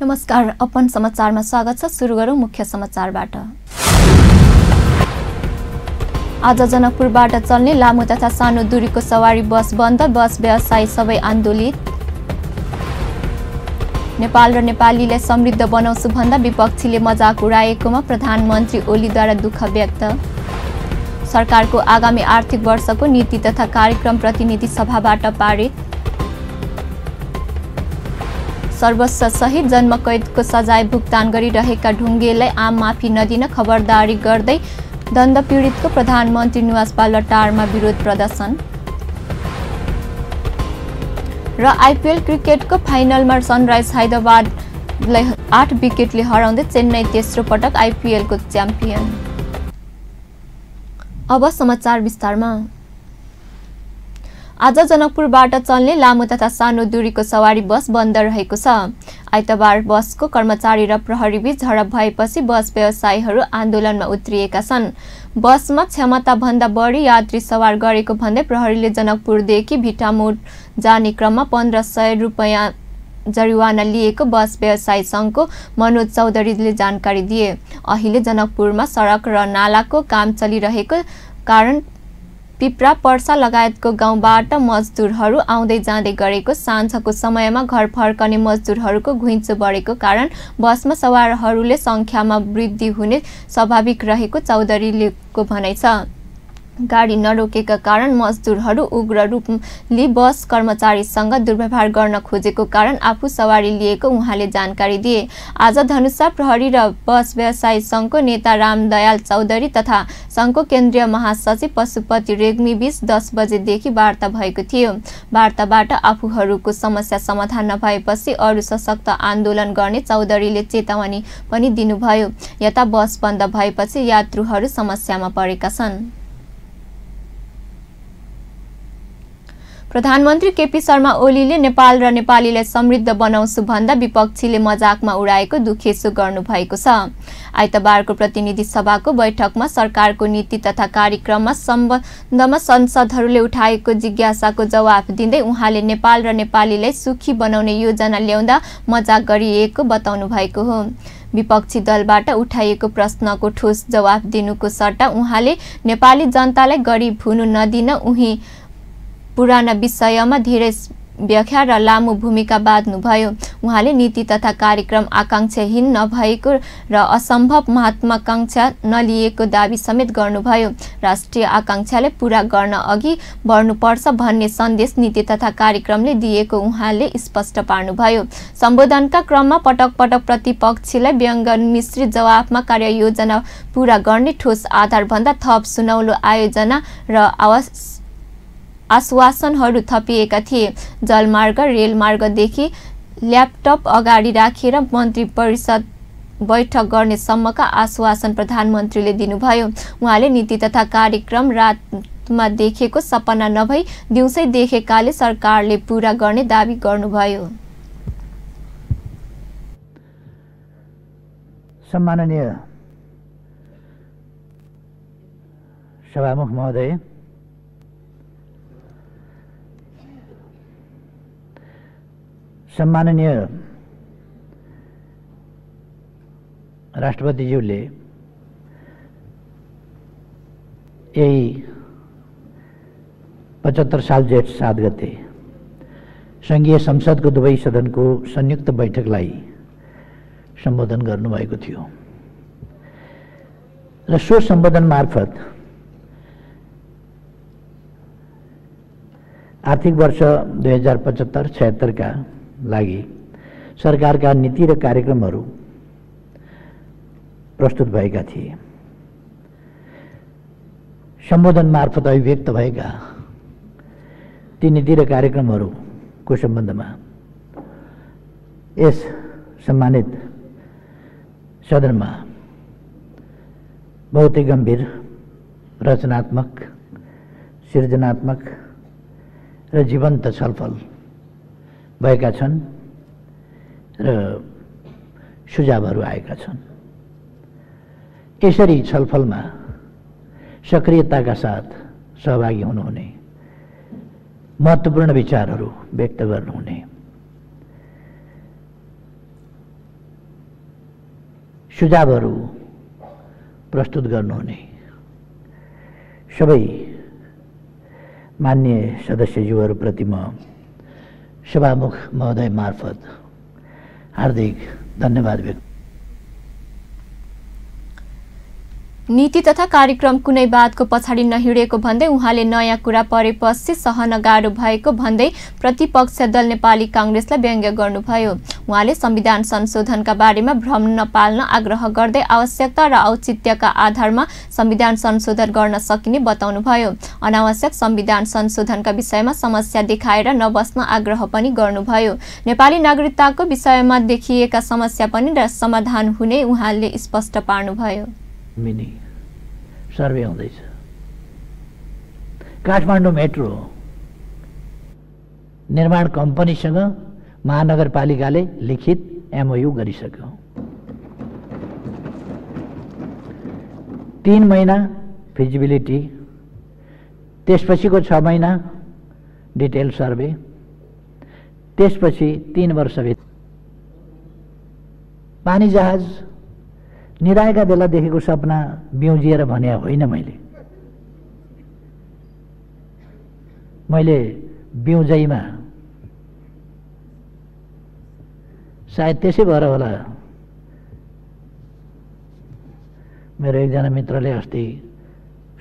नमस्कार, अपन समाचारमा स्वागत छ। सुरु गरौँ मुख्य समाचारबाट। आज जनकपुरबाट चल्ने लामो तथा सानो दूरीको सवारी बस बन्द, बस व्यवसायी सबै आन्दोलित। नेपाल र नेपालीलाई समृद्ध बनाउँछु भन्दा विपक्षीले मजाक उडाएकोमा प्रधानमन्त्री ओलीद्वारा दुःख व्यक्त। सरकारको आगामी आर्थिक वर्षको नीति तथा कार्यक्रम प्रतिनिधि सभाबाट पारित। सर्वोच्च सहित जन्मकैदको सजाय भुक्तान गरिरहेका ढुङ्गेललाई आम माफी नदिन खबरदारी गर्दै दण्ड पीडितको प्रधानमन्त्री निवास बालटारमा विरोध प्रदर्शन। र आइपिएल क्रिकेटको फाइनलमा सनराइज हैदराबादलाई 8 विकेटले हराउँदै चेन्नई तेस्रो पटक आइपिएलको च्याम्पियन। अब समाचार विस्तारमा। आज जनकपुरबाट चल्ने लामो तथा सानो दूरीको सवारी बस बन्द रहेको छ। आइतबार बसको कर्मचारी र प्रहरीबीच झडप भएपछि बस व्यवसायीहरू आन्दोलनमा उत्रिएका छन्। बसमा क्षमताभन्दा बढी यात्री सवार गरेको भन्दै प्रहरीले जनकपुरदेखि भिटामोड जाने क्रममा 1500 रुपैयाँ जरिवाना लिएको बस व्यवसायी सङ्घको मनोज चौधरीले जानकारी दिए। अहिले जनकपुरमा सडक र नालाको काम चलिरहेको कारण पिप्रा पर्सा लगायतको गाउँबाट मजदुरहरू आउँदै जाँदै गरेको साँझको समयमा घर फर्कने मजदुरहरूको घुइँचो बढेको कारण बसमा सवारहरूले सङ्ख्यामा वृद्धि हुने स्वाभाविक रहेको चौधरीको भनाइ छ। गाडी नरोकेका कारण मजदुरहरू उग्र रूपले बस कर्मचारीसँग दुर्व्यवहार गर्न खोजेको कारण आफू सवारी लिएको उहाँले जानकारी दिए। आज धनुषा प्रहरी र बस व्यवसायी सङ्घको नेता रामदयाल चौधरी तथा सङ्घको केन्द्रीय महासचिव पशुपति रेग्मी बीच 10 बजेदेखि वार्ता भएको थियो। वार्ताबाट आफूहरूको समस्या समाधान नभएपछि अरू सशक्त आन्दोलन गर्ने चौधरीले चेतावनी पनि दिनुभयो। यता बस बन्द भएपछि यात्रुहरू समस्यामा परेका छन्। प्रधानमन्त्री केपी शर्मा ओलीले नेपाल र नेपालीलाई समृद्ध बनाउँछु भन्दा विपक्षीले मजाकमा उडाएको दुखेसो गर्नुभएको छ। आइतबारको प्रतिनिधि सभाको बैठकमा सरकारको नीति तथा कार्यक्रममा सम्बन्धमा संसदहरूले उठाएको जिज्ञासाको जवाफ दिँदै उहाँले नेपाल र नेपालीलाई सुखी बनाउने योजना ल्याउँदा मजाक गरिएको बताउनु भएको हो। विपक्षी दलबाट उठाइएको प्रश्नको ठोस जवाफ दिनुको सट्टा उहाँले नेपाली जनतालाई गरिब हुनु नदिन उही पुराना विषयमा धेरै व्याख्या र लामो भूमिका बाँध्नुभयो। उहाँले नीति तथा कार्यक्रम आकाङ्क्षाहीन नभएको र असम्भव महत्वाकांक्षा नलिएको दाबी समेत गर्नुभयो। राष्ट्रिय आकाङ्क्षाले पूरा गर्न अघि बढ्नुपर्छ भन्ने सन्देश नीति तथा कार्यक्रमले दिएको उहाँले स्पष्ट पार्नुभयो। सम्बोधनका क्रममा पटक पटक प्रतिपक्षीलाई व्यङ्ग मिश्रित जवाफमा कार्ययोजना पूरा गर्ने ठोस आधारभन्दा थप सुनौलो आयोजना र आश्वासनहरू थपिएका थिए। जलमार्ग रेलमार्गदेखि ल्यापटप अगाडि राखेर मन्त्री परिषद बैठक गर्ने सम्मका आश्वासन प्रधानमन्त्रीले दिनुभयो। उहाँले नीति तथा कार्यक्रम रातमा देखेको सपना नभई दिउँसै देखेकाले सरकारले पूरा गर्ने दाबी गर्नुभयो। सम्माननीय सभामुख महोदय, सम्माननीय राष्ट्रपतिज्यूले यही 75 साल जेठ 7 गते सङ्घीय संसदको दुवै सदनको संयुक्त बैठकलाई सम्बोधन गर्नुभएको थियो र सो सम्बोधन मार्फत आर्थिक वर्ष 2075-76 का लागि सरकारका नीति र कार्यक्रमहरू प्रस्तुत भएका थिए। सम्बोधन मार्फत अभिव्यक्त भएका ती नीति र कार्यक्रमहरूको सम्बन्धमा यस सम्मानित सदनमा बहुतै गम्भीर, रचनात्मक, सृजनात्मक र जीवन्त छलफल भएका छन् र सुझावहरू आएका छन्। यसरी छलफलमा सक्रियताका साथ सहभागी हुनुहुने, महत्त्वपूर्ण विचारहरू व्यक्त गर्नुहुने सुझावहरू प्रस्तुत गर्नुहुने सबै मान्य सदस्यज्यूहरूप्रति म सभामुख महोदय मार्फत हार्दिक धन्यवाद व्यक्त। नीति तथा कार्यक्रम कुनै बातको पछाडि नहिँडेको भन्दै उहाँले नयाँ कुरा परेपछि सहन गाह्रो भएको भन्दै प्रतिपक्ष दल नेपाली कांग्रेसलाई व्यङ्ग्य गर्नुभयो। उहाँले संविधान संशोधनका बारेमा भ्रम नपाल्न आग्रह गर्दै आवश्यकता र औचित्यका आधारमा संविधान संशोधन गर्न सकिने बताउनुभयो। अनावश्यक संविधान संशोधनका विषयमा समस्या देखाएर नबस्न आग्रह पनि गर्नुभयो। नेपाली नागरिकताको विषयमा देखिएका समस्या पनि समाधान हुने उहाँले स्पष्ट पार्नुभयो। मिनी सर्वे हुँदैछ। काठमाडौँ मेट्रो निर्माण कम्पनीसँग महानगरपालिकाले लिखित एमओयू गरिसक्यो। 3 महिना फिजिबिलिटी, त्यसपछिको 6 महिना डिटेल सर्वे, त्यसपछि 3 वर्षभित्र पानी जहाज निदाएका बेला देखेको सपना बिउजिएर भने होइन। मैले बिउजैमा सायद त्यसै भएर होला मेरो एकजना मित्रले अस्ति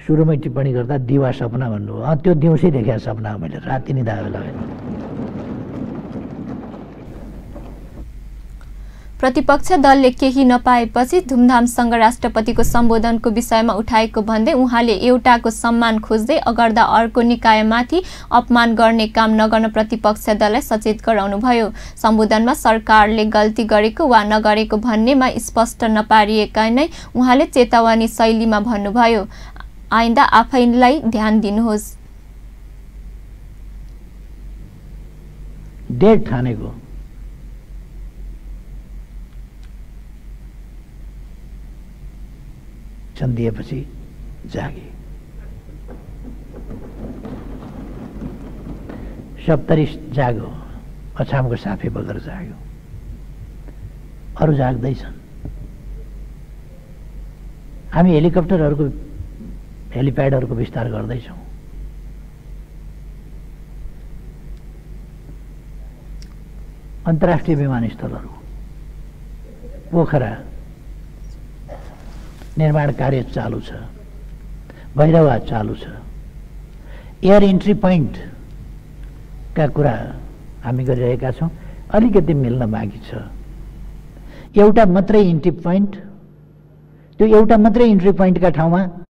सुरुमै टिप्पणी गर्दा दिवा सपना भन्नुभयो। त्यो दिउँसै देखेको सपना हो मैले, राति निदाए बेला होइन। प्रतिपक्ष दलले केही नपाएपछि धुमधामसँग राष्ट्रपतिको सम्बोधनको विषयमा उठाएको भन्दै उहाँले एउटाको सम्मान खोज्दै अगर्दा अर्को निकायमाथि अपमान गर्ने काम नगर्न प्रतिपक्ष दललाई सचेत गराउनुभयो। सम्बोधनमा सरकारले गल्ती गरेको वा नगरेको भन्नेमा स्पष्ट नपारिएका नै उहाँले चेतावनी शैलीमा भन्नुभयो, आइन्दा आफैलाई ध्यान दिनुहोस्। डेट ठानेको दिएपछि जागे। 70 जाग्यो, अछामको साफे बगर जाग्यो, अरू जाग्दैछन्। हामी हेलिप्याडहरूको विस्तार गर्दैछौँ। अन्तर्राष्ट्रिय विमानस्थलहरू, पोखरा निर्माण कार्य चालू छ, भैरवा चालू छ। एयर इन्ट्री पोइन्ट का कुरा हामी गरिरहेका छौँ। अलिकति मिल्न बाँकी छ। एउटा मात्रै इन्ट्री पोइन्ट, त्यो एउटा मात्रै इन्ट्री पोइन्टका ठाउँमा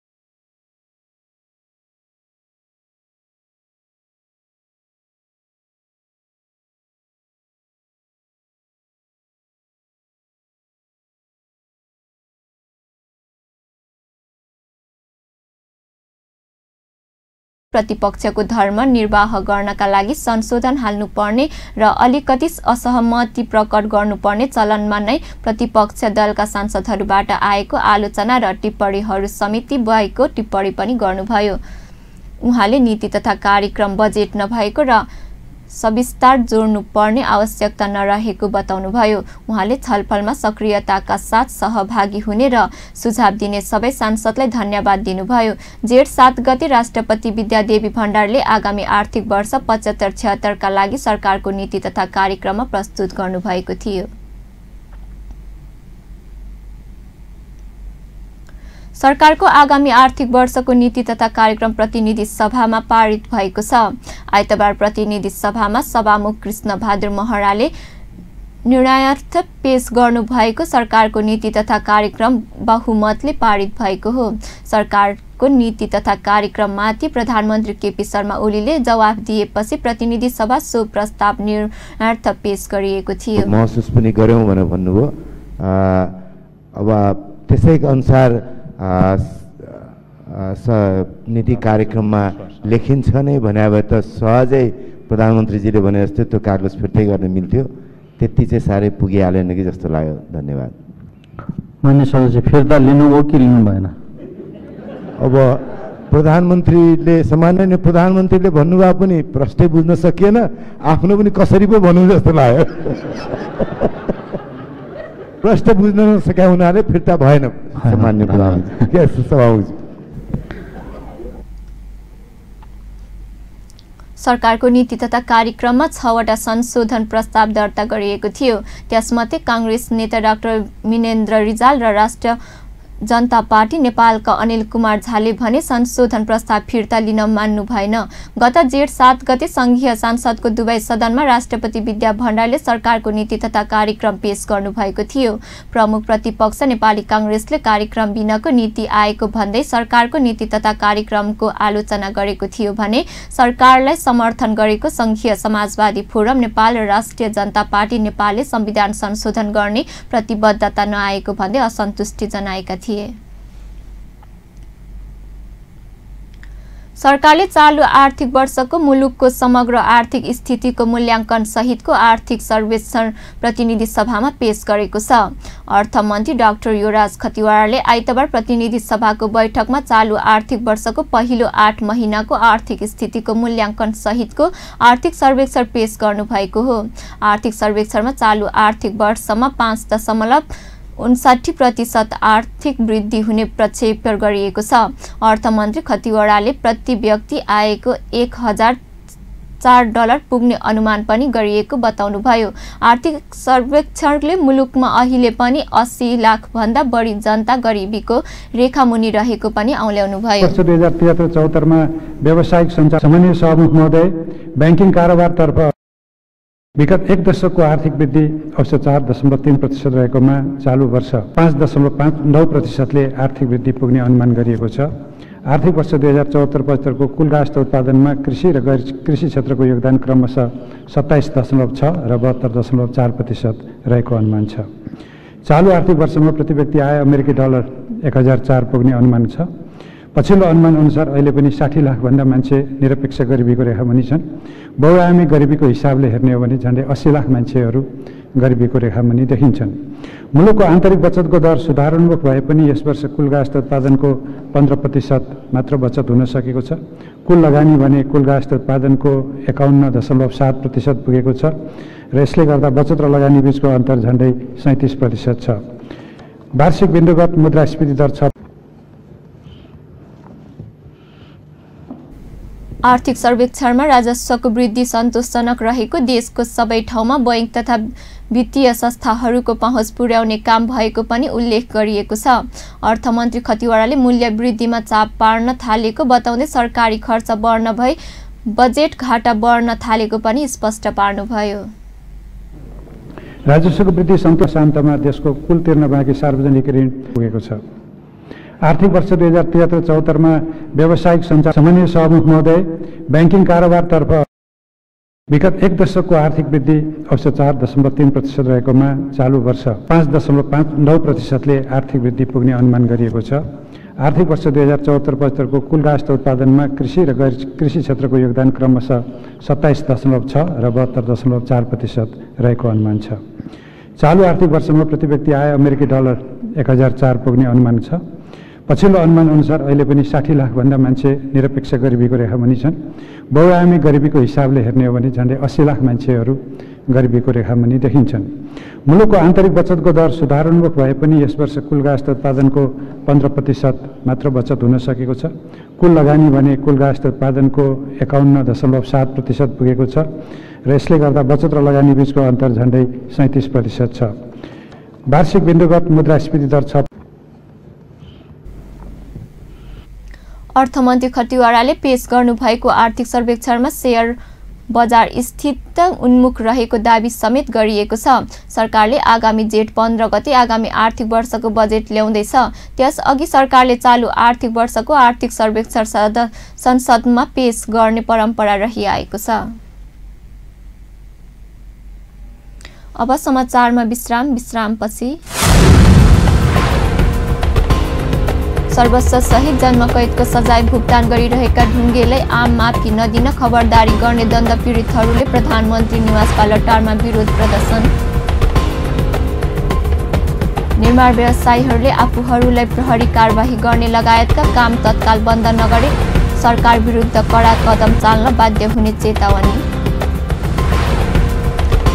प्रतिपक्षको धर्म निर्वाह गर्नका लागि संशोधन हाल्नुपर्ने र अलिकति असहमति प्रकट गर्नुपर्ने चलनमा नै प्रतिपक्ष दलका सांसदहरूबाट आएको आलोचना र टिप्पणीहरू समिति भएको टिप्पणी पनि गर्नुभयो। उहाँले नीति तथा कार्यक्रम बजेट नभएको र सविस्तार जोड्नुपर्ने आवश्यकता नरहेको बताउनुभयो। उहाँले छलफलमा सक्रियताका साथ सहभागी हुने र सुझाव दिने सबै सांसदलाई धन्यवाद दिनुभयो। जेठ 7 गते राष्ट्रपति विद्यादेवी भण्डारले आगामी आर्थिक वर्ष 75-76 का लागि सरकारको नीति तथा कार्यक्रम प्रस्तुत गर्नुभएको थियो। सरकारको आगामी आर्थिक वर्षको नीति तथा कार्यक्रम प्रतिनिधि सभामा पारित भएको छ। आइतबार प्रतिनिधि सभामा सभामुख कृष्ण बहादुर महराले निर्णयार्थ पेश गर्नुभएको सरकारको नीति तथा कार्यक्रम बहुमतले पारित भएको हो। सरकारको नीति तथा कार्यक्रममाथि प्रधानमन्त्री केपी शर्मा ओलीले जवाफ दिएपछि प्रतिनिधि सभा सो प्रस्ताव निर्णयार्थ पेश गरिएको थियो। महसुस पनि गर्यौं भनेर भन्नुभयो। अब त्यसैको अनुसार नीति कार्यक्रममा लेखिन्छ नै भने भए त सहजै प्रधानमन्त्रीजीले भने जस्तो त्यो कागज फिर्तै गर्न मिल्थ्यो। त्यति चाहिँ साह्रै पुगिहालेन कि जस्तो लाग्यो। धन्यवाद। मान्य सदस्य फिर्ता लिनुभयो कि लिनु भएन? अब प्रधानमन्त्रीले सामान्य प्रधानमन्त्रीले भन्नुभयो पनि प्रश्नै बुझ्न सकिएन, आफ्नो पनि कसरी पो भन्नु जस्तो लाग्यो। प्रश्न बुझ्न नसकेका हुनाले फिर्ता भएन सामान्य प्रधानमन्त्री के सभामुखजी। सरकारको नीति तथा कार्यक्रममा 6वटा संशोधन प्रस्ताव दर्ता गरिएको थियो। त्यसमध्ये कांग्रेस नेता डाक्टर मिनेन्द्र रिजाल र राष्ट्रिय जनता पार्टी नेपालका अनिल कुमार झाले भने संशोधन प्रस्ताव फिर्ता लिन मान्नु भएन। गत जेठ 7 गते संघीय संसदको दुवै सदनमा राष्ट्रपति विद्या भण्डारले सरकारको नीति तथा कार्यक्रम पेश गर्नु भएको थियो। प्रमुख प्रतिपक्ष नेपाली कांग्रेसले कार्यक्रम बिनाको नीति आएको भन्दै सरकारको नीति तथा कार्यक्रमको आलोचना गरेको थियो भने सरकारलाई समर्थन गरेको संघीय समाजवादी फोरम नेपाल र राष्ट्रिय जनता पार्टी नेपालले संविधान संशोधन गर्ने प्रतिबद्धता नआएको भन्दै असन्तुष्टि जनाएका थिए। सरकारले चालु आर्थिक वर्षको मुलुकको समग्र आर्थिक स्थितिको मूल्याङ्कन सहितको आर्थिक सर्वेक्षण प्रतिनिधि सभामा पेश गरेको छ। अर्थमन्त्री डाक्टर युवराज खतिवड़ाले आइतबार प्रतिनिधि सभाको बैठकमा चालु आर्थिक वर्षको पहिलो 8 महिनाको आर्थिक स्थितिको मूल्याङ्कन सहितको आर्थिक सर्वेक्षण पेश गर्नुभएको हो। आर्थिक सर्वेक्षणमा चालु आर्थिक वर्षमा 5.59% आर्थिक वृद्धि हुने प्रक्षेपण गरिएको छ। अर्थमन्त्री खतिवड़ाले प्रति व्यक्ति आएको $1004 पुग्ने अनुमान पनि गरिएको बताउनुभयो। आर्थिक सर्वेक्षणले मुलुकमा अहिले पनि 80 लाख भन्दा बढी जनता गरिबीको रेखामुनि रहेको पनि औल्याउनुभयो। वर्ष 2073-74 मा व्यावसायिक सञ्चार सामान्य सभामुख महोदय बैंकिङ कारोबारतर्फ विगत 1 दशकको आर्थिक वृद्धि औसत 4.3% रहेकोमा चालु वर्ष 5.59%ले आर्थिक वृद्धि पुग्ने अनुमान गरिएको छ। आर्थिक वर्ष 2074-75 को कुल राष्ट्र उत्पादनमा कृषि र गैर कृषि क्षेत्रको योगदान क्रमशः 27.6 र 72.4% रहेको अनुमान छ। चालु आर्थिक वर्षमा प्रति व्यक्ति आय अमेरिकी डलर 1004 पुग्ने अनुमान छ। पछिल्लो अनुमान अनुसार अहिले पनि 60 लाख भन्दा मान्छे निरपेक्ष गरिबीको रेखामुनि छन्। बहुआयामी गरिबीको हिसाबले हेर्ने हो भने झन्डै 80 लाख मान्छेहरू गरिबीको रेखामुनि देखिन्छन्। मुलुकको आन्तरिक बचतको दर सुधारोन्मुख भए पनि यस वर्ष कुल राष्ट्र उत्पादनको 15% मात्र बचत हुन सकेको छ। कुल लगानी भने कुल राष्ट्र उत्पादनको 51.7% पुगेको छ र यसले गर्दा बचत र लगानी बीचको अन्तर झन्डै 37% छ। वार्षिक बिन्दुगत मुद्रास्फीति दर छ। आर्थिक सर्वेक्षणमा राजस्वको वृद्धि सन्तोषजनक रहेको, देशको सबै ठाउँमा बैंक तथा वित्तीय संस्थाहरूको पहुँच पुर्याउने काम भएको पनि उल्लेख गरिएको छ। अर्थमन्त्री खतिवड़ाले मूल्य वृद्धिमा चाप पार्न थालेको बताउँदै सरकारी खर्च बढ्न भई बजेट घाटा बढ्न थालेको पनि स्पष्ट पार्नुभयो। राजस्वको वृद्धि सन्तोषान्तमा देशको कुल तिर्न बाँकी सार्वजनिक ऋण पुगेको छ। आर्थिक वर्ष 2073-74 मा व्यावसायिक सञ्चार सामान्य सभामुख महोदय बैंकिङ कारोबारतर्फ विगत 1 दशकको आर्थिक वृद्धि औसत 4.3% रहेकोमा चालु वर्ष 5.59%ले आर्थिक वृद्धि पुग्ने अनुमान गरिएको छ। आर्थिक वर्ष 2074-75 को कुल राष्ट्र उत्पादनमा कृषि र गैर कृषि क्षेत्रको योगदान क्रमशः 27.6 र 72.4% रहेको अनुमान छ। चालु आर्थिक वर्षमा प्रति व्यक्ति आय अमेरिकी डलर 1004 पुग्ने अनुमान छ। पछिल्लो अनुमान अनुसार अहिले पनि 60 लाख भन्दा मान्छे निरपेक्ष गरिबीको रेखामुनि छन्। बहुआयामी गरिबीको हिसाबले हेर्ने हो भने झन्डै 80 लाख मान्छेहरू गरिबीको रेखामुनि देखिन्छन्। मुलुकको आन्तरिक बचतको दर सुधारोन्मुख भए पनि यस वर्ष कुल राष्ट्र उत्पादनको 15% मात्र बचत हुन सकेको छ। कुल लगानी भने कुल राष्ट्र उत्पादनको 51.7% पुगेको छ र यसले गर्दा बचत र लगानी बीचको अन्तर झन्डै 37% छ। वार्षिक बिन्दुगत मुद्रास्फीति दर छ। अर्थमन्त्री खतिवड़ाले पेश गर्नुभएको आर्थिक सर्वेक्षणमा शेयर बजार स्थित उन्मुख रहेको दाबी समेत गरिएको छ। सरकारले आगामी जेठ 15 गते आगामी आर्थिक वर्षको बजेट ल्याउँदैछ। त्यसअघि सरकारले चालु आर्थिक वर्षको आर्थिक सर्वेक्षण संसदमा पेश गर्ने परम्परा रहिआएको छ। अब समाचारमा विश्रामपछि सर्वोच्च सहित जन्मकैदको सजाय भुक्तान गरिरहेका ढुङ्गेलाई आम माफी नदिन खबरदारी गर्ने दण्ड पीडितहरूले प्रधानमन्त्री निवास बालटारमा विरोध प्रदर्शन। निर्माण व्यवसायीहरूले आफूहरूलाई प्रहरी कारबाही गर्ने लगायतका काम तत्काल बन्द नगरे सरकार विरुद्ध कडा कदम चाल्न बाध्य हुने चेतावनी।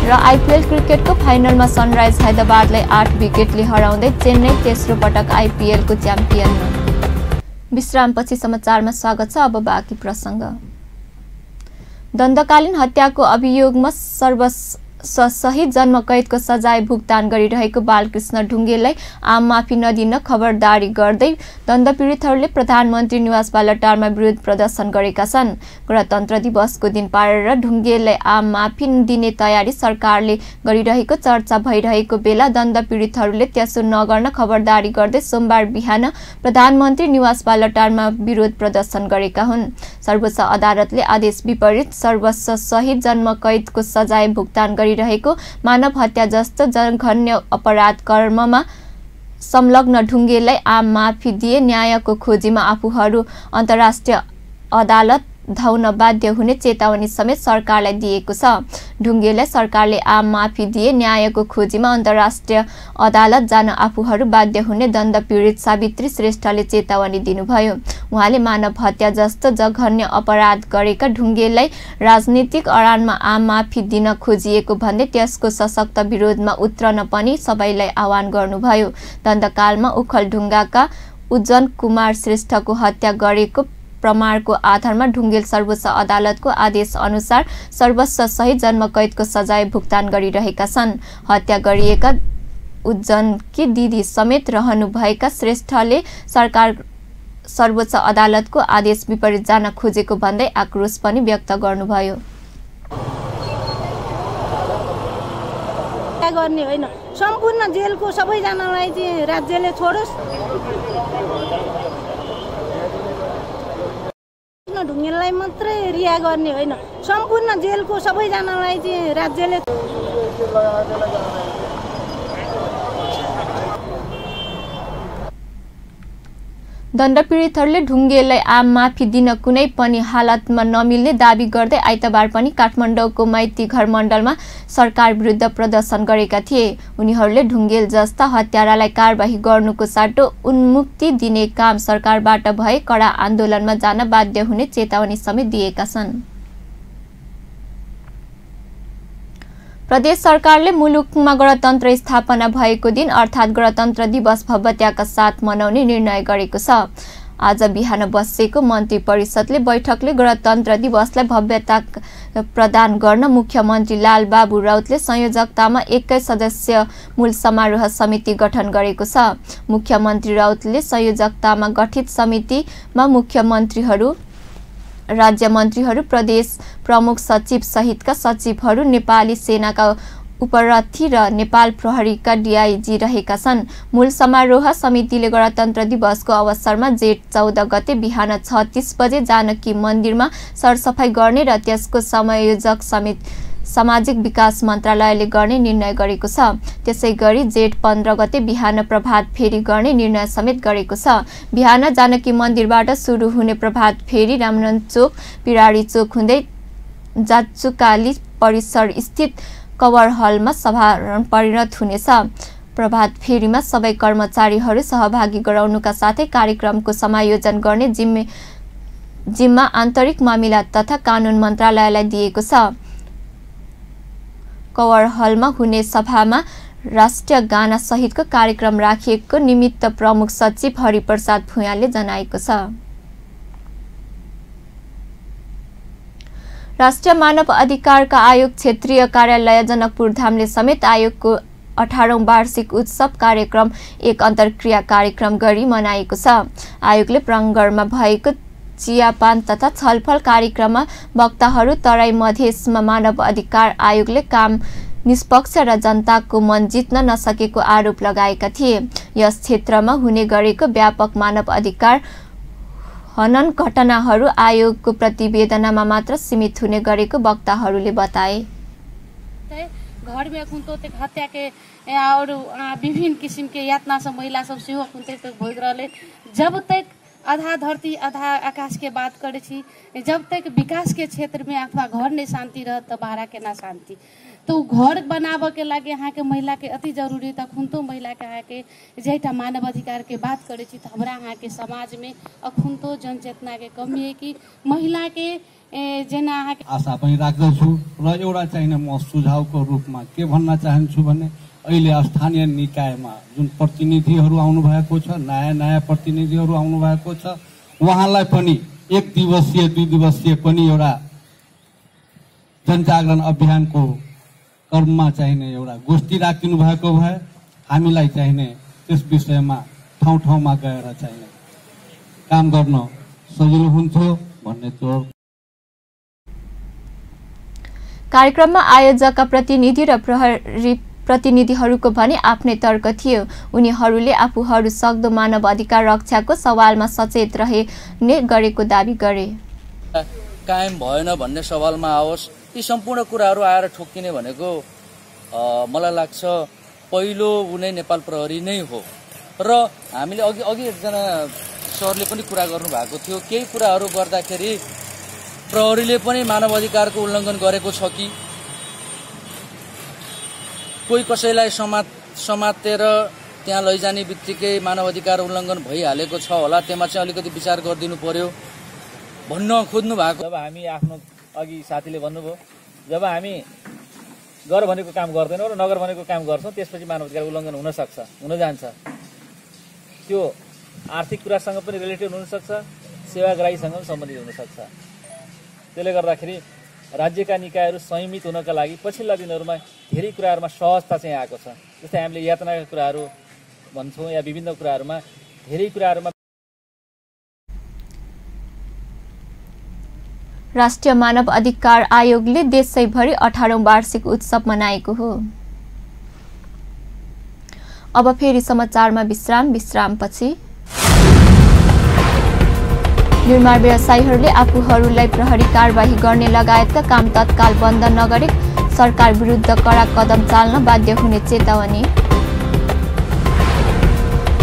र आइपिएल क्रिकेटको फाइनलमा सनराइज हैदराबादलाई 8 विकेटले हराउँदै चेन्नई तेस्रो पटक आइपिएलको च्याम्पियन। विश्रामपछि समाचारमा स्वागत छ। अब बाँकी प्रसङ्ग। दण्डकालीन हत्याको अभियोगमा सहित जन्म कैदको सजाय भुक्तान गरिरहेको बालकृष्ण ढुङ्गेललाई आम माफी नदिन खबरदारी गर्दै दण्डपीडितहरूले प्रधानमन्त्री निवास बालटारमा विरोध प्रदर्शन गरेका छन्। गणतन्त्र दिवसको दिन पारेर ढुङ्गेललाई आम माफी दिने तयारी सरकारले गरिरहेको चर्चा भइरहेको बेला दण्डपीडितहरूले त्यसो नगर्न खबरदारी गर्दै सोमबार बिहान प्रधानमन्त्री निवास बालटारमा विरोध प्रदर्शन गरेका हुन्। सर्वोच्च अदालतले आदेश विपरीत सर्वस्व सहित जन्म कैदको सजाय भुक्तान गरिरहेको मानव हत्या जस्तो जघन्य अपराध कर्ममा संलग्न ढुङ्गेललाई आम माफी दिए न्यायको खोजीमा आफूहरू अन्तर्राष्ट्रिय अदालत धाउन बाध्य हुने चेतावनी समेत सरकारलाई दिएको छ। ढुङ्गेललाई सरकारले आम माफी दिए न्यायको खोजीमा अन्तर्राष्ट्रिय अदालत जान आफूहरू बाध्य हुने दण्डपीडित सावित्री श्रेष्ठले चेतावनी दिनुभयो। उहाँले मानव हत्या जस्तो जघन्य अपराध गरेका ढुङ्गेललाई राजनीतिक अडानमा आम माफी दिन खोजिएको भन्दै त्यसको सशक्त विरोधमा उत्रन पनि सबैलाई आह्वान गर्नुभयो। दण्डकालमा ओखलढुङ्गाका उज्जन कुमार श्रेष्ठको हत्या गरेको प्रमाणको आधारमा ढुङ्गेल सर्वोच्च अदालतको आदेश अनुसार सर्वस्व सहित जन्म कैदको सजाय भुक्तान गरिरहेका छन्। हत्या गरिएका उज्जनकी दिदी समेत रहनुभएका श्रेष्ठले सरकार सर्वोच्च अदालतको आदेश विपरीत जान खोजेको भन्दै आक्रोश पनि व्यक्त गर्नुभयो। गर्ने होइन, सम्पूर्ण जेलको सबैजनालाई चाहिँ राज्यले छोडोस्। ढुङ्गेललाई मात्रै रिहा गर्ने होइन, सम्पूर्ण जेलको सबैजनालाई चाहिँ राज्यले दण्डपीडितहरूले ढुङ्गेललाई आम माफी दिन कुनै पनि हालतमा नमिल्ने दाबी गर्दै आइतबार पनि काठमाडौँको माइती घर मण्डलमा सरकार विरुद्ध प्रदर्शन गरेका थिए। उनीहरूले ढुङ्गेल जस्ता हत्यारालाई कारबाही गर्नुको साटो उन्मुक्ति दिने काम सरकारबाट भए कडा आन्दोलनमा जान बाध्य हुने चेतावनी समेत दिएका छन्। प्रदेश सरकारले मुलुकमा गणतन्त्र स्थापना भएको दिन अर्थात् गणतन्त्र दिवस भव्यताका साथ मनाउने निर्णय गरेको छ। आज बिहान बसेको मन्त्री परिषदले बैठकले गणतन्त्र दिवसलाई भव्यता प्रदान गर्न मुख्यमन्त्री लालबाबु राउतले संयोजकतामा 21 सदस्य मूल समारोह समिति गठन गरेको छ। मुख्यमन्त्री राउतले संयोजकतामा गठित समितिमा मुख्यमन्त्रीहरू, राज्य मन्त्रीहरू, प्रदेश प्रमुख सचिव सहितका सचिवहरू, नेपाली सेनाका उपरथी र नेपाल प्रहरीका डिआइजी रहेका छन्। मूल समारोह समितिले गणतन्त्र दिवसको अवसरमा जेठ 14 गते बिहान 6:30 बजे जानकी मन्दिरमा सरसफाई गर्ने र त्यसको संयोजक समिति सामाजिक विकास मन्त्रालयले गर्ने निर्णय गरेको छ। त्यसै गरी जेठ 15 गते बिहान प्रभात फेरी गर्ने निर्णय समेत गरेको छ। बिहान जानकी मन्दिरबाट सुरु हुने प्रभात फेरी रामनन्द चोक, पिराडी चोक हुँदै जाचुकाली परिसर स्थित कवर हलमा समापन परिणत हुनेछ। प्रभात फेरीमा सबै कर्मचारीहरू सहभागी गराउनुका साथै कार्यक्रमको समायोजन गर्ने जिम्मा आन्तरिक मामिला तथा कानुन मन्त्रालयलाई दिएको छ। कवर हलमा हुने सभामा राष्ट्रिय गाना सहितको कार्यक्रम राखिएको निमित्त प्रमुख सचिव हरिप्रसाद भुयालले जनाएको छ। राष्ट्रिय मानव अधिकारका आयोग क्षेत्रीय कार्यालय जनकपुर धामले समेत आयोगको 18औं वार्षिक उत्सव कार्यक्रम एक अन्तर्क्रिया कार्यक्रम गरी मनाएको छ। आयोगले प्राङ्गणमा भएको चियापान तथा छलफल कार्यक्रममा वक्ताहरू तराई मधेसमा मानव अधिकार आयोगले काम निष्पक्ष र जनताको मन जित्न नसकेको आरोप लगाएका थिए। यस क्षेत्रमा हुने गरेको व्यापक मानव अधिकार हनन घटनाहरू आयोगको प्रतिवेदनमा मात्र सीमित हुने गरेको वक्ताहरूले बताए। घर में कुंतोते हत्या के और विभिन्न किस्म के यातना से महिला सब सेहो कुंते तक भोग रहले। जब तक आधा धरती आधा आकाश के बात करे छी। जब तक विकास के क्षेत्र में अथवा घर नहीं शांति रहत तो बाहर के ना शांति। तो घर बनाबे के लागे यहाँ के महिला के अति जरूरी तखन तो महिला के यहाँ के जेटा मानव अधिकार के बात करे छी तो हमरा यहाँ के समाज में अखुन तो जनचेतना के कमी है कि महिला के जेना यहाँ के आशा पनि राख्दछु र एउटा चाहिने म सुझावको रूपमा के भन्न चाहन्छु भने अहिले स्थानीय निकायमा जुन प्रतिनिधिहरू आउनु भएको छ, नयाँ प्रतिनिधिहरू आउनु भएको छ, उहाँलाई पनि 1 दिवसीय 2 दिवसीय पनि एउटा जनजागरण अभियानको कर्ममा चाहिने एउटा गोष्ठी राखिदिनु भएको भए हामीलाई चाहिने त्यस विषयमा ठाउँ ठाउँमा गएर चाहिने काम गर्न सजिलो हुन्थ्यो भन्ने त्यो। कार्यक्रममा आयोजकका प्रतिनिधि र प्रहरी प्रतिनिधिहरूको भने आफ्नै तर्क थियो। उनीहरूले आफूहरू सक्दो मानव अधिकार रक्षाको सवालमा सचेत रहने गरेको दाबी गरे। कायम भएन भन्ने सवालमा आओस्, यी सम्पूर्ण कुराहरू आएर ठोक्किने भनेको मलाई लाग्छ पहिलो उनै नेपाल प्रहरी नै हो। र हामीले अघि एकजना सरले पनि कुरा गर्नु भएको थियो, केही कुराहरू गर्दाखेरि प्रहरीले पनि मानव अधिकारको उल्लङ्घन गरेको छ कि, कोही कसैलाई समातेर त्यहाँ लैजाने बित्तिकै मानव अधिकार उल्लङ्घन भइहालेको छ होला, त्यसमा चाहिँ अलिकति विचार गरिदिनु पर्यो भन्न खोज्नु भएको। जब हामी आफ्नो अघि साथीले भन्नुभयो जब हामी गर भनेको काम गर्दैनौँ र नगर भनेको काम गर्छौँ त्यसपछि मानव अधिकार उल्लङ्घन हुन सक्छ, हुन जान्छ। त्यो आर्थिक कुरासँग पनि रिलेटेड हुनसक्छ, सेवाग्राहीसँग पनि सम्बन्धित हुनसक्छ। त्यसले गर्दाखेरि राज्यका निकायहरू संयमित हुनका लागि पछिल्ला दिनहरूमा धेरै कुराहरूमा सहजता चाहिँ आएको छ। जस्तै हामीले यातनाका कुराहरू भन्छौँ या विभिन्न कुराहरूमा धेरै कुराहरूमा। राष्ट्रिय मानव अधिकार आयोगले देशैभरि 18औं वार्षिक उत्सव मनाएको हो। अब फेरि समाचारमा विश्रामपछि निर्माण व्यवसायीहरूले आफूहरूलाई प्रहरी कारबाही गर्ने लगायतका काम तत्काल बन्द नगरे सरकार विरुद्ध कडा कदम चाल्न बाध्य हुने चेतावनी।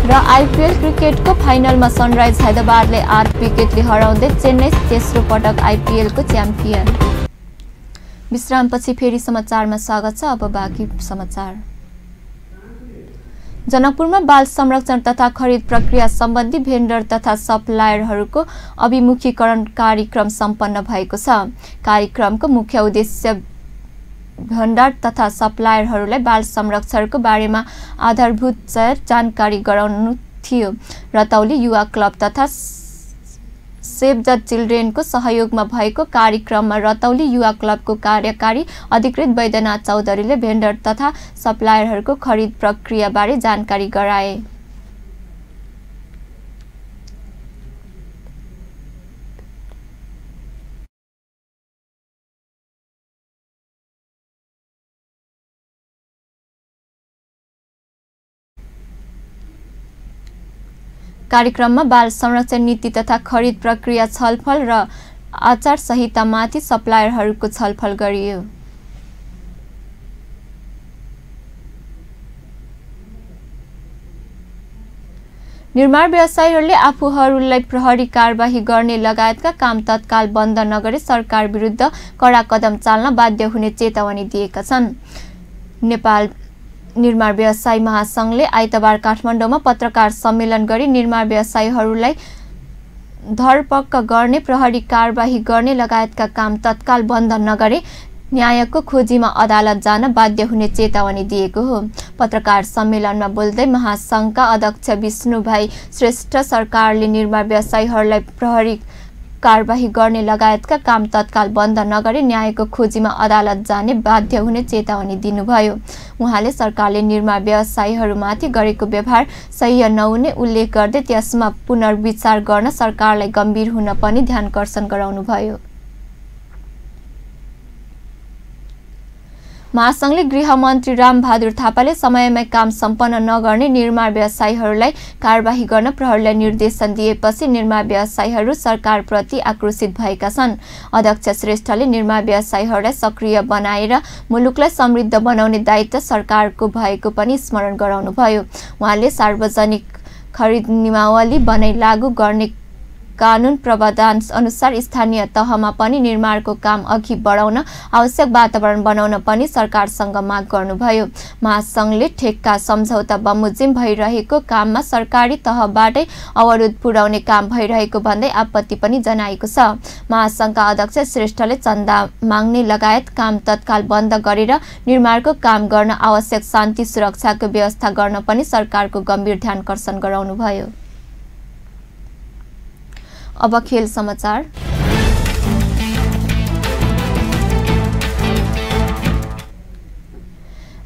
र आईपीएल क्रिकेटको फाइनलमा सनराइज हैदराबादले 8 विकेटले हराउँदै चेन्नई तेस्रो पटक आईपीएलको च्याम्पियन। विश्रामपछि फेरि समाचारमा स्वागत छ। अब बाँकी समाचार। जनकपुरमा बाल संरक्षण तथा खरिद प्रक्रिया सम्बन्धी भेन्डर तथा सप्लायरहरूको अभिमुखीकरण कार्यक्रम सम्पन्न भएको छ। कार्यक्रमको मुख्य उद्देश्य भेन्डर तथा सप्लायरहरूलाई बाल संरक्षणको बारेमा आधारभूत जानकारी गराउनु थियो। रतौली युवा क्लब तथा सेभ द चिल्ड्रेनको सहयोगमा भएको कार्यक्रममा रतौली युवा क्लबको कार्यकारी अधिकृत वैद्यनाथ चौधरीले भेन्डर तथा सप्लायरहरूको खरिद प्रक्रियाबारे जानकारी गराए। कार्यक्रममा बाल संरक्षण नीति तथा खरिद प्रक्रिया छलफल र आचार संहितामाथि सप्लायरहरूको छलफल गरियो। निर्माण व्यवसायीहरूले आफूहरूलाई प्रहरी कारबाही गर्ने लगायतका काम तत्काल बन्द नगरे सरकार विरुद्ध कडा कदम चाल्न बाध्य हुने चेतावनी दिएका छन्। नेपाल निर्माण व्यवसायी महासंघले आइतबार काठमाडौँमा पत्रकार सम्मेलन गरी निर्माण व्यवसायीहरूलाई धरपक्क गर्ने, प्रहरी कारबाही गर्ने लगायतका काम तत्काल बन्द नगरे न्यायको खोजीमा अदालत जान बाध्य हुने चेतावनी दिएको हो। पत्रकार सम्मेलनमा बोल्दै महासंघका अध्यक्ष विष्णुभाइ श्रेष्ठ सरकारले निर्माण व्यवसायीहरूलाई प्रहरी कारबाही गर्ने लगायतका काम तत्काल बन्द नगरे न्यायको खोजीमा अदालत जाने बाध्य हुने चेतावनी दिनुभयो। उहाँले सरकारले निर्माण व्यवसायीहरूमाथि गरेको व्यवहार सही नहुने उल्लेख गर्दै त्यसमा पुनर्विचार गर्न सरकारलाई गम्भीर हुन पनि ध्यानकर्षण गराउनुभयो। महासंघले गृहमन्त्री रामबहादुर थापाले समयमै काम सम्पन्न नगर्ने निर्माण व्यवसायीहरूलाई कारबाही गर्न प्रहरीलाई निर्देशन दिएपछि निर्माण व्यवसायीहरू सरकारप्रति आक्रोशित भएका छन्। अध्यक्ष श्रेष्ठले निर्माण व्यवसायीहरूलाई सक्रिय बनाएर मुलुकलाई समृद्ध बनाउने दायित्व सरकारको भएको पनि स्मरण गराउनुभयो। उहाँले सार्वजनिक खरिद नियमावली बनाई लागू गर्ने कानुन प्रावधान अनुसार स्थानीय तहमा पनि निर्माणको काम अघि बढाउन आवश्यक वातावरण बनाउन पनि सरकारसँग माग गर्नुभयो। महासंघले ठेक्का सम्झौता बमोजिम भइरहेको काममा सरकारी तहबाटै अवरोध पुर्याउने काम भइरहेको भन्दै आपत्ति पनि जनाएको छ। महासंघका अध्यक्ष श्रेष्ठले चन्दा माग्ने लगायत काम तत्काल बन्द गरेर निर्माणको काम गर्न आवश्यक शान्ति सुरक्षाको व्यवस्था गर्न पनि सरकारको गम्भीर ध्यानकर्षण गराउनुभयो। अब खेल समाचार।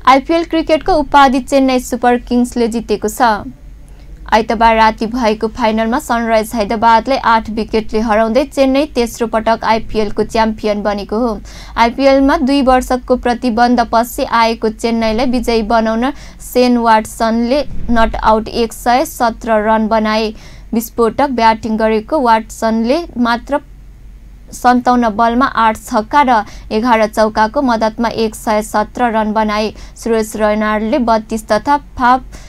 आईपीएल क्रिकेटको उपाधि चेन्नई सुपर किङ्सले जितेको छ। आइतबार राति भएको फाइनलमा सनराइज हैदराबादले 8 विकेटले हराउँदै चेन्नई तेस्रो पटक आईपीएलको च्याम्पियन बनेको हो। आईपीएलमा 2 वर्षको प्रतिबन्धपछि आएको चेन्नईलाई विजयी बनाउन शेन वाटसनले नट आउट 117 रन बनाए। विस्फोटक ब्याटिङ गरेको वाटसनले मात्र 57 बलमा 8 छक्का र 11 चौकाको मद्दतमा 117 रन बनाए। सुरेश रैनाले 32 तथा फाफ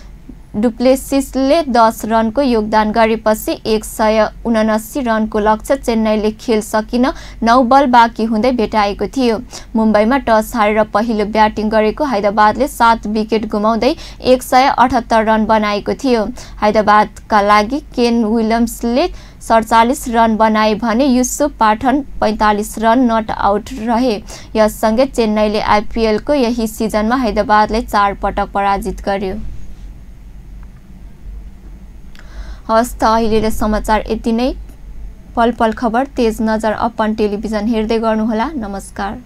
डुप्लेसिसले 10 रनको योगदान गरेपछि 179 रनको लक्ष्य चेन्नईले खेल सकिन 9 बल बाँकी हुँदै भेटाएको थियो। मुम्बईमा टस हारेर पहिलो ब्याटिङ गरेको हैदराबादले 7 विकेट गुमाउँदै 178 रन बनाएको थियो। हैदराबादका लागि केन विलियम्सले 47 रन बनाए भने युसुफ पाठन 45 रन नट आउट रहे। यससँगै चेन्नईले आईपीएलको यही सिजनमा हैदराबादलाई 4 पटक पराजित गर्यो। हस् त अहिले समाचार यति नै। पल पल खबर तेज नजर अपन टेलिभिजन हेर्दै गर्नुहोला। नमस्कार।